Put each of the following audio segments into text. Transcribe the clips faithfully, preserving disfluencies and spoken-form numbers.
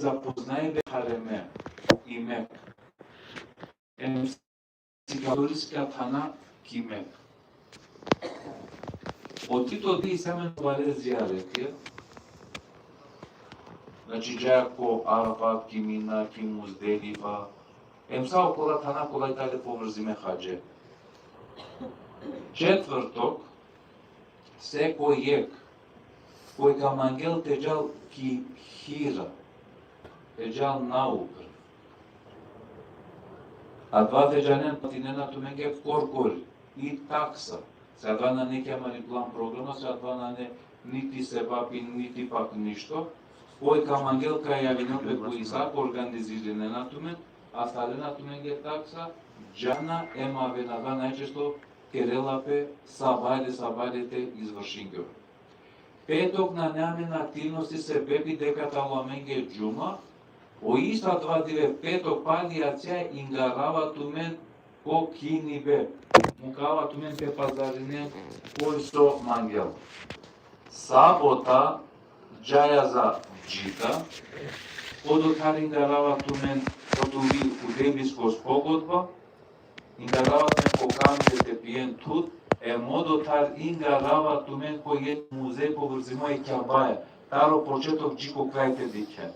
zapoznajbe hareme i Meka. Em sikavoriska thana ki Meka. Oti to di isi amen bare zijaretija. Znači, džaja ko Arafat, ki Mina, ki Muzdelifa. Em sa okola thana kola i tane povrzime hadže. Četvrtok, seko jek, koj ka mangel te džal ki Hira, te džal naupre. Adava te džanen, platinena tumenge korkori i taksa. Se adava nane ki amari plan programa, se adava nane niti sevapi, niti pak ništo. Koj ka mangel ka javinel pe ko Isa, ka organizirinena tumen, astarena tumenge taksa, džana, em avena, adava najčesto kerela pe sabajle, sabajle te izvršingjola. Petok nane amen aktivnosti sebepi deka tano amenge džuma, o isto adava dive petok pali jacija ingarava tumen ko kinibe. Mukava tumen te pazarinen koj so mangel. Sabota džaja za džida, odotar ingarava tumen, otumen bi hudebisko spogodba, ingarava tumen ko kamile te pijen thud, em odotar ingarava tumen ko jek muzej povrzimo e Kjabaja, taro početok dži ko kraj te dikhen.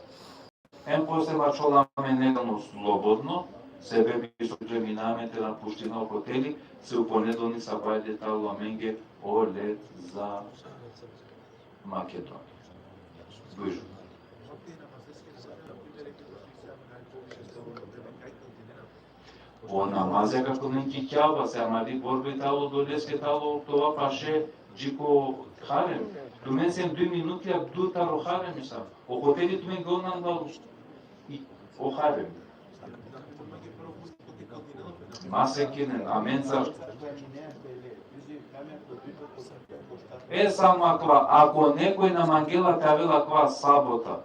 Em posle vaćola amen nedelno slobodno, sebepi so džemina amen te napuština o hoteli, se u ponedelnik sabajle tano amenge o let za Makedonija. Bujrum. O namazi ka klanjen ki Kjaba, se amari borbe tano doleske, tano tavaf paše dži ko harem. Tumen sem duj minuti, a dur taro harem i sa. O hoteli tumen gona dal i o harem. Ma sekinen, amen sar. E, samo akava, ako nekoj na mangela te avel akava sabota,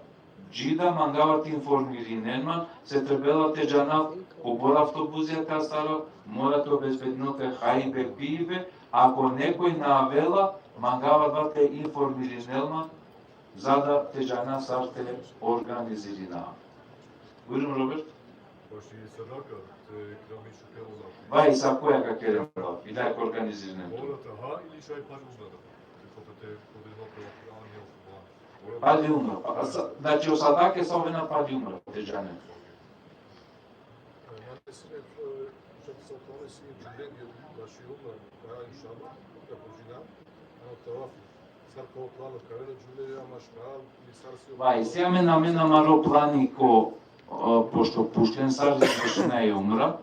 džida, mangava te informirinen man, se trebela te džana kobor avtobuzija te astara, mora te obezbedinel pe hajbe, pibe, ako nekoj na avela, mangava adava te informirinel man, za da te džana sar te organizirina. Bujrum, Robert. Baši sadaka, te krami šukelo lafi. Vaj, sa koja ka kerem lafi, i da ka organizirinen. Mora te ha ili šaj pali umra da. Te, te, te, te, te, te, te, te, te, te, Pali umra. Pa, sa, znači, o sadake sa ovena pali umra, te džane. Vaj, si amen, amen amaro plani ko, e, pošto pučlen sar izvršina e umra,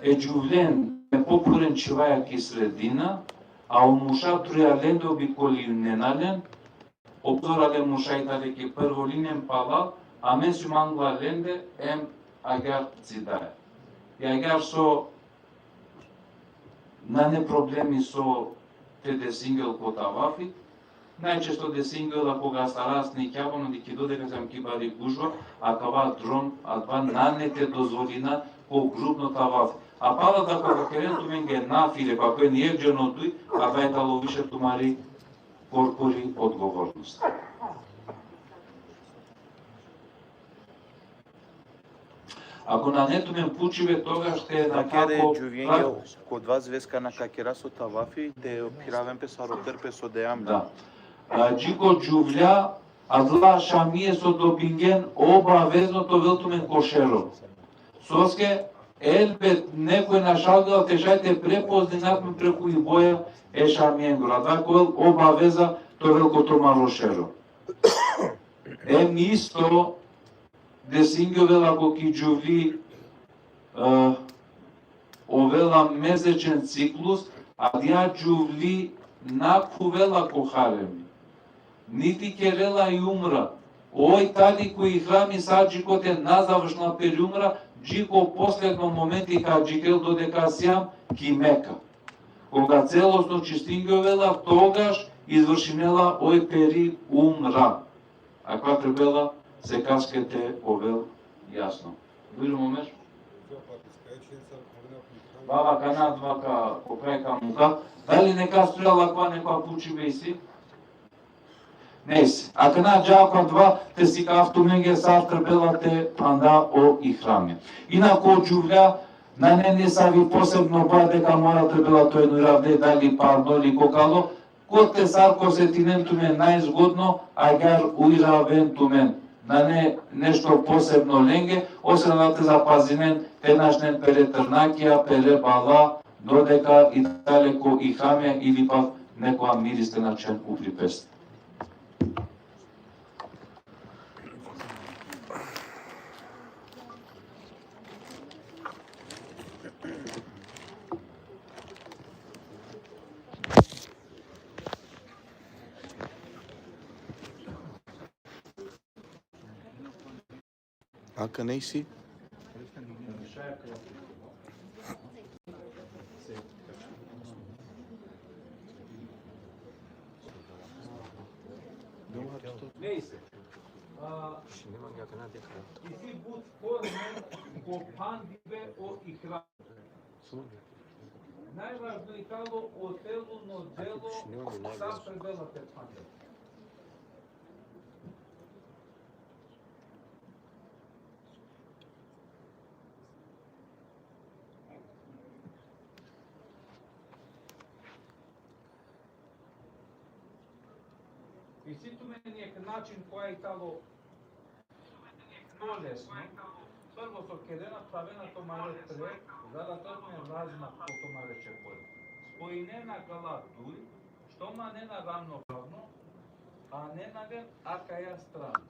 e, e džuvlen, e pophuren čhivaja ki sredina, a o muša trujalen te obikolinen alen, o pzorale muša i tane ki prvo linija em palal, amen sijum angla lende, em agjaar cidaja. I agjaar so nane problemi so te desingjola ko tavafi, najčesto desingjola koga astara sine ki Kjaba, ma dikhido deka sijam ki bari gužva, akava drom, adava nane te dozvolina ko grupno tavafi. A pala da koga keren tumenge nafile, pa ko jekh dženo duj, adava i tano više tumari korkori odgovornost. Ako nane tumen pučibe, togaš te na kere džuvljenje, ko dva zvezka na ka kera so tavafi, te phiraven pe sar o perpe so dejam. Da. A, dži ko džuvlja, adala šamije so dobingen, obavezno te ovel tumen ko šero. Soske, elbet, nekoj našalgela te šaj te prepoznina tumen preku i boja e šamijengoro. Adava ka ovel obaveza te ovel ko tumaro šero. Em isto, desingjovela ko ki džuvli, e, ovela mesečen ciklus, adija džuvli na khuvela ko haremi. Niti kerela i umra. Oj tani ko ihrami sa dži kote na završinela peri umra, dži ko posledno momenti ka džikel dodeka sijam ki Meka. Koga celosno čistingjovela, togaš izvršinela oj peri umra. Akava trebela sekaske te ovel jasno. Bujrum, Omer. Baba, kana adava ka, ko kraj ka muka. Dali neka stojala akava, neka pučibe isi? Nejse, akana dža ko adava te sikav tumenge sar trebela te phanda o ihrami. Inaku o džuvlja, nane nesavi posebno ba deka mora trebela te ujravde dali parno ili kokalo, kote sar ka osetinen tumen najzgodno, agjaar ujraven tumen. Nane nešto posebno lenge, osven da te zapazinen te našnen pere trnakija, pere bala, dodeka i tale ko ihrami ili pak nekova miris te našen upri peste. Akana isi? Nejse. A, isi but sporno ko phandibe o ihram. Najvažno i talo o telno delo, sar trebela te phande. Isi tumen jekh način kova i talo polesno. Prvo so kerena, pravena tumare tre, za da te ovel tumen razmak ko tumare čepori. Spojinena akala duj, štom anena ravnopravno, anena len akaja strana.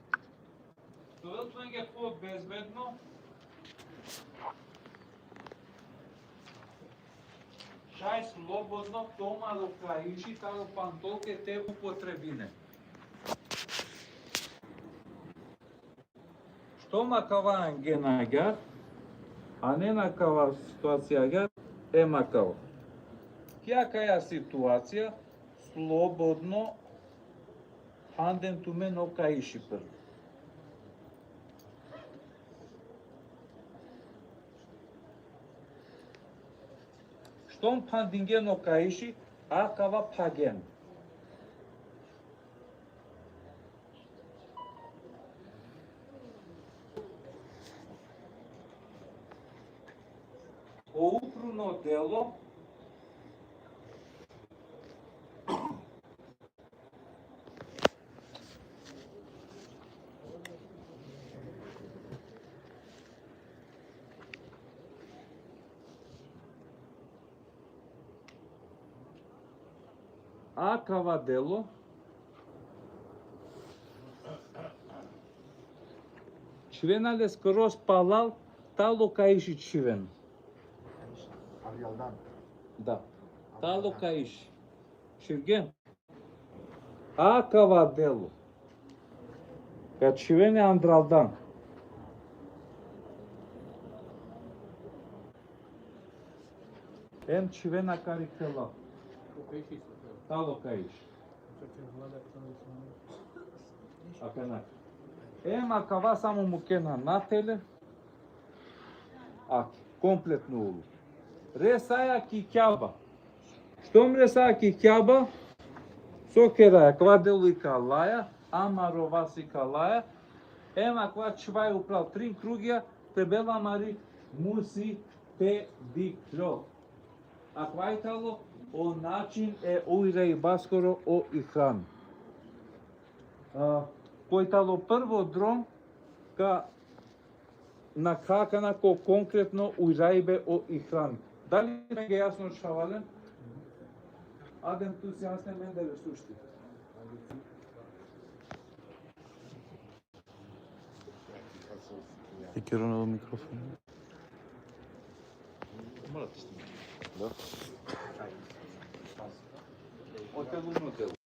Te ovel tumenge pobezbedno, šaj slobodno tumaro kaiši taro pantolke te upotrebinen. Štom akava angena agjaar, anena akava situacija agjaar, em akava. Ki akaja situacija, slobodno phanden tumen o kaiši prvo. Štom phandingen o kaiši, akava phagen. O upruno delo, akava delo, čhivena le skroz palal, talo kaiši čhiven. Da. Talo kaiši. Čhivgen. Akava delo ka čhiven e andraldan. Em čhiven akari kela. Talo kaiši. Akana. Em akava samo mukena natele. Aki, kompletno ulu. Resaja ki Kjaba. Štom resaja ki Kjaba, so keraja, akava delo ikalaja, amaro vas ikalaja, em akava čhivaja upral trin krugija, te bela amari musi te dikhlo. Akava i talo o način e ujraibaskoro o ihram. A, koj talo prvo drom, ka nakha akana ko konkretno ujraibe o ihram. Dali me ge jasno čhavalen? Adem tu si jasne mende resursi. E kero na o mikrofon. Mora te snimi. Da. O telno delo.